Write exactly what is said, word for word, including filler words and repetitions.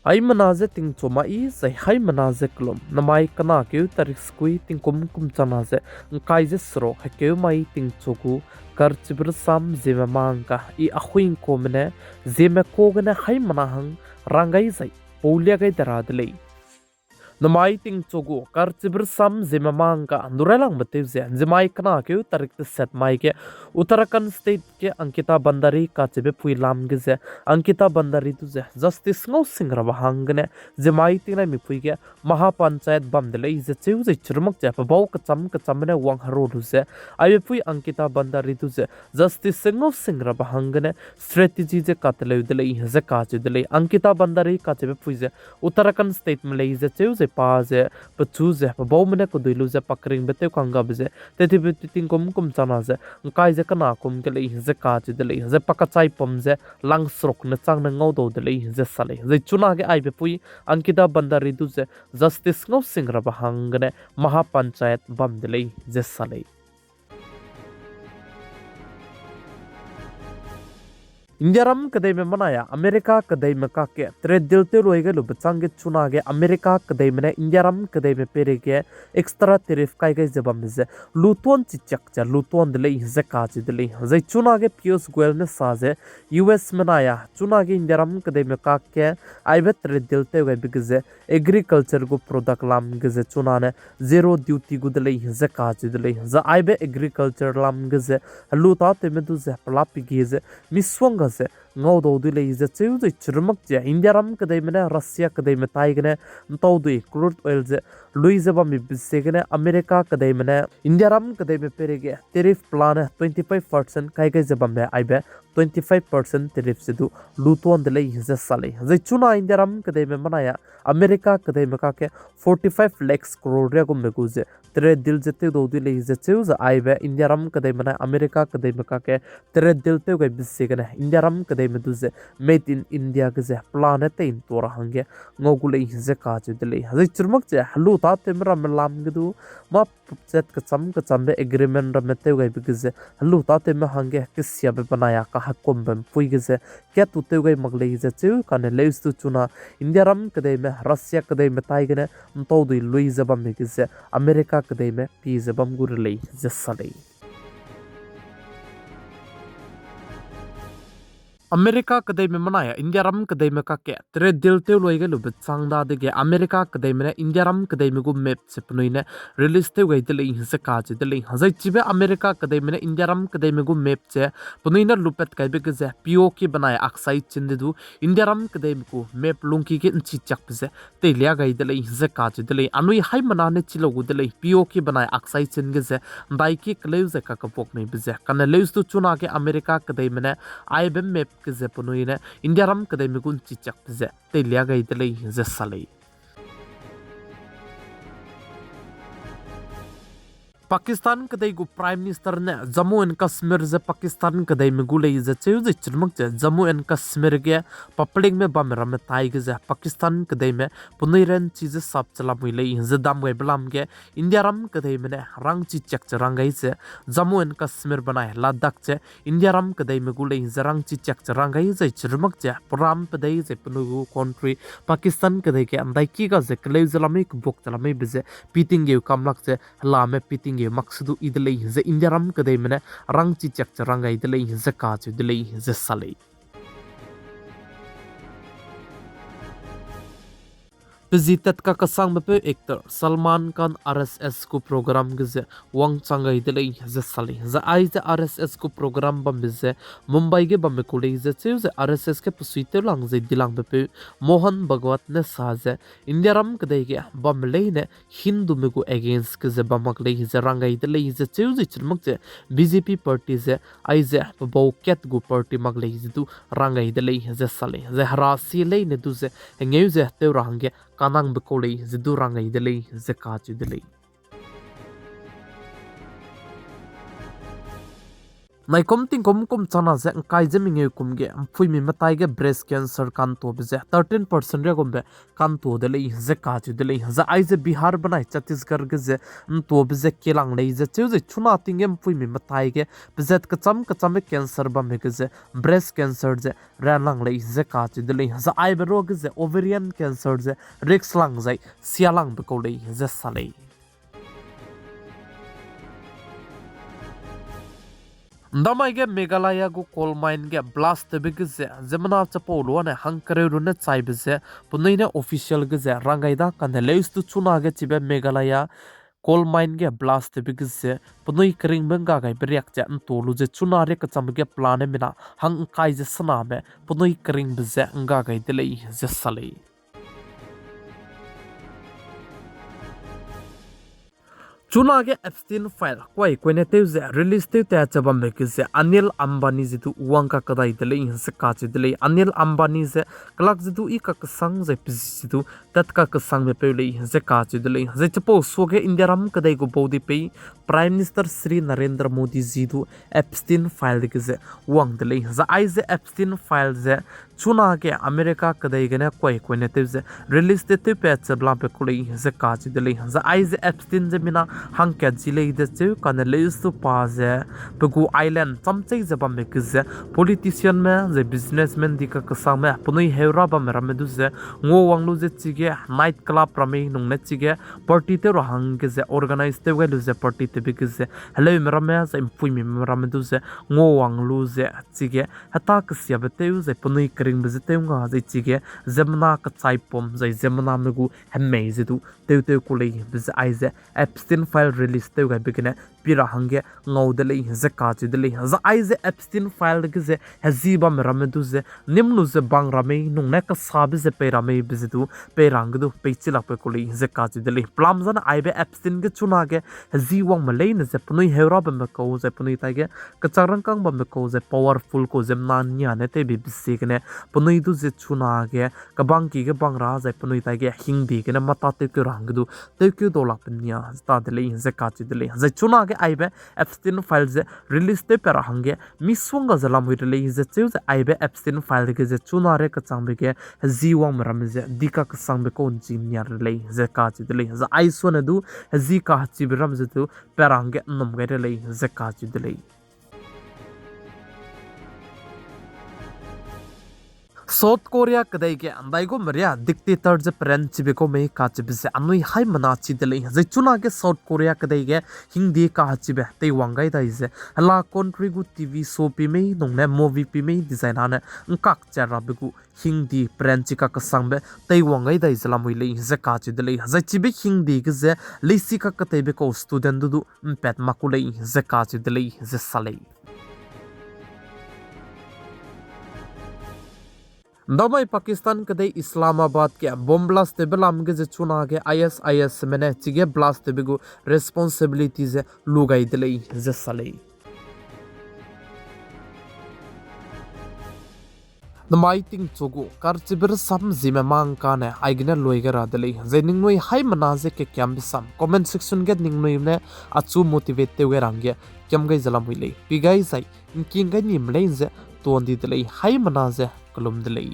Haimena ze tingchu mai zai haimena ze kelum, namai kena keu tarik sekui tingkum kum changna ze ngkai ze seruk hekeu mai tingchu gu karchibe rasam Zeme mangka i ahuingkume ne Zeme ka gene haimena hang rang gai zai paulia gai de ra de lei. Namai tingchu gu karchibe rasam Zeme mangka ndu railangbe tew ze, Zeme kena keu tarik teset mai ge Uttarakhand State ge Ankita Bhandari kacheube pui lam ge ze, Ankita Bhandari du ze justice ngau sing rabe hanggene, Zeme tingnai mipui ge Maha Panchayat bam de lei ze cheu zai chirumak ze, pebau kecham kecham ne wang heru lu ze, aibe pui Ankita Bhandari du ze justice ze ngau sing rabe hanggene strategy ze kateleu de lei ze kacheu de lei. Ankita Bhandari kacheube pui ze Uttarakhand State me lei ze cheu zai pa ze pechu ze pebaume ne kedui lu ze pa keringbe tew kanggabe ze tettibe tingkum kum changna ze ngkai ze kena kum ge lei ze kacheu de lei. Zai pa kachai pum ze lang seruk ne chang ne ngaudau de lei ze sa lei. Zai chunage aibe pui Ankita Bhandari du ze justice ngau sing rabe hanggene Maha Panchayat bam de lei ze sa lei. Indiaram kedeime menai a America kedeime kakge trade deal tew lui gai lube changge chunage America kedeime ne Indiaram kedeime peireige extra tariff kai gai ze bambe ze lutuan chichiak ze lutuan de lei ze kacheu de lei. Zai chunage Piyush Goyal ne sa ze U S menai a chunage Indiaram kedeime kakge aibe trade deal tew gaibe ge ze agriculture gu product lam ge ze chuna ne zero duty gu de lei ze kacheu de lei. Zai aibe agriculture lam ge ze helu tâtewme du ze pela pige ze misongga ze ngaudau dui lei ze cheu zai chirumak ze Indiaram kedeime ne Russia kedeime tai gene ntau dui crude oil ze lui ze bambe ziegene America kedeime ne Indiaram kedeime peireige tariff pela ne twenty five percent kai gai ze bambe aibe twenty five percent tariff ze du lutuan de lei ze sa lei. Zai chuna Indiaram kedeime menai a America kedeime kakge forty five lakhs crore ria gumbe gu ze trade deal ze tewdau dui lei ze cheu ze aibe Indiaram kedeime ne America kedeime kakge trade deal tew gaibe ziegene Indiaram kedeime du ze Made in India ge ze pela ne tei ntua ra hangge ngau gu lei ze kacheu de lei. Zai chirumak ze helu tâtewme ramme lam ge du mâ pupchat kecham kechambe agreement ramme tew gaibe ge ze helu tâtewme hangge kesiabe benai a kahekumbe mpui ge ze kat tu tew gai mak lei ze cheu kane leus du chuna Indiaram kedeime Russia kedeime tai gene ntau dui lui ze bambe ge ze America kedeime pie ze bam gu re lei ze sa lei. America kedeime menai a Indiaram kedeime kakge trade deal tew lui gai lube chang dadege America kedeime ne Indiaram kedeime gu map ze penui ne release tew gai de lei ze kacheu de lei. Zai chibe America kedeime ne Indiaram kedeime gu map ze penui ne lupat kaibe ge ze P O K benai aksai chin de du Indiaram kedeime gu map lungki ge nchi chiakbe ze teilia gai de lei ze kacheu de lei. Anui haimena ne chi lau gu de lei, P O K benai aksai chin ge ze ndaiki keleu ze kakebuak meibe ze kane leus du chunage America kedeime ne aibe map ge ze penui ne Indiaram kedeime gu nchi chiakbe ze teilia gai de lei ze sa lei. Pakistan kedei gu Prime Minister ne Jammu and Kashmir ze Pakistan kedeime gu lei ze cheu ze chirumak ze Jammu and Kashmir ge publicme bamme ramme tai ge ze Pakistan kedeime penui ranchi ze sap che lamui lei ze dam gaibe lam ge Indiaram kedeime ne rangchi chiak che rang gai ze Jammu and Kashmir benai Ladakh ze Indiaram kedeime gu lei ze rangchi chiak che rang gai zai chirumak ze peram pedei ze penui gu country Pakistan kedei ge ndaiki ga ze keleu ze lamui kebuak ze lamui be ze piting geu kamlak ze helame piting geu mak se du i de lei ze Indiaram kedeime ne rangchi chiak che rang gai de lei ze kacheu de lei ze sa lei. Pe zi tat kakesangbe peu actor Salman Khan R S S gu program ge ze wangchang gai de lei ze sa lei. Zai aize R S S gu program bambe ze Mumbai ge bambe ku lei ze cheu ze R S S ge pesuitew lang ze dilangbe peu Mohan Bhagwat ne sa ze Indiaram kedei ge bamme leine Hindume gu against ge ze bam mak lei ze rang gai de lei ze cheu ze chirumak ze B J P party ze aize pebau kat gu party mak lei ze du rang gai de lei ze sa lei. Zai hera sie leine du ze hengeu ze tew ra hangge kanangbe kau lei ze du rang gai de lei ze kacheu de lei. Naikum tingkum kum chana ze ngkai ze mengeu kum ge mpuimi metai ge breast cancer ka'ntuabe ze thirteen percent riagumbe ka'ntua de lei ze kacheu de lei. Zai aize Bihar benai Chhattisgarh ge ze ntuabe ze kelang lei ze cheu ze chuna ting ge mpuimi metai ge pezat kecham kechambe cancer bamme ge ze breast cancer ze ranlang lei ze kacheu de lei. Zai aibe ruage ze ovarian cancer ze risk lang zai sialangbe kau lei ze sa lei. Ndamai ge Meghalaya gu coal mine ge blast tewbe ge ze ziemmena chipau luane hangkereu runne chaibe ze penui ne official ge ze rang gai da kane leuse du chuna ge chibe Meghalaya coal mine ge blast tewbe ge ze penui keringbe ngga gaibe riak ze ntua lu ze chuna rie kechangbe ge pelane mina hang ngkai ze sename penui keringbe ze ngga gai de lei ze sa lei. Chuna ge Epstein file kuai kuine tew ze release tew tat che bambe ge ze Anil Ambani ze du wang kakedai de lei ze kacheu de lei. Anil Ambani ze kelak ze du i kakesang zai pezi ze du tat kakesangbe peu lei ze kacheu de lei. Zai chipau suage Indiaram kedei gu bau di pei Prime Minister Shri Narendra Modi ze du Epstein file dege ze wang de lei. Zai aize Epstein file ze chuna ge America kedei gene kuai kuine tew ze release de tewpat che blabe ku lei ze kacheu de lei. Zai aize Epstein ze mina hangkat ji lei de cheu kane leuse du pa ze pe gu island chamchei ze bambe ge ze politicianme zai businessman di kakesangme penui heura bamme ramme du ze nguawang lu ze chige night club ramme nung ne chige party tew ra hangge ze organize tew gai lu ze party tewbe ge ze heleume ramme zai mpuimime ramme du ze nguawang lu ze chige heta kesiabe tew zai penui keringbe ze tew nga zai chige ziemmena kechaipum zai ziemmename gu hemei ze du tewtew ku lei be ze aize Epstein file release tew gaibe gene pi ra hangge ngau de lei ze kacheu de lei. Zai aize Epstein file ge ze hezi bamme ramme du ze nim lu ze bang ra mei nung ne kesabe ze pei ra mei be ze du pei ra hangge du peichi lakbe ku lei ze kacheu de lei. Pelam zane aibe Epstein ge chuna ge hezi wangme leine ze penui heura bambe kau zai penui taige kechak rangkâng bambe kau zai powerful kau ziemmena nia ne tewbe be ziegene penui du ze chuna ge kebangki ge bang ra zai penui taige hingdi gene mata tewkeu ra hangge du tewkeu dau lakbe nia ta de lei ze kacheu de lei. Zai chuna ge aibe Epstein file ze release tewpat ra hangge misongga ze lamui re lei ze cheu ze aibe Epstein file dege ze chuna rie kechangbe ge hezi wangme ramme ze di kakesangbe kau nchi nia re lei ze kacheu de lei. Zai aisuane du hezi kahechibe ramme ze du pat ra hangge nnum gai re lei ze kacheu de lei. South Korea kedei ge ndaigum ria dictator ze peranchibe kau mei kachibe ze anui haimena chi de lei. Zai chuna ge South Korea kedei ge hingdi kahechibe teiwang gai dai ze hela country gu TV show pi mei nung ne movie pi mei dizai nane ngkak cha rabe gu hingdi peranchi kakesangbe teiwang gai dai ze lamui lei ze kacheu de lei. Zai chibe hingdi ge ze leisi kaketeibe kau student du du mpat mak ku lei ze kacheu de lei ze sa lei. Ndamai Pakistan kedei Islamabad ge bomb blast tewbe lam ge ze chuna ge ISISme ne chige blast tewbe gu responsibility ze lu gai de lei ze sa lei. Namai tingchu gu karchibe rasam zime mangkane aigene lui gai ra de lei. Zai ningnui haimena ze kekiambe sam comment section ge ningnui ne achu motivate tew gai ra hangge kiam gai ze lamui lei. Pi gai zai ngking gai nime lei ze tuan di de lei. Haimena ze kelum de lei.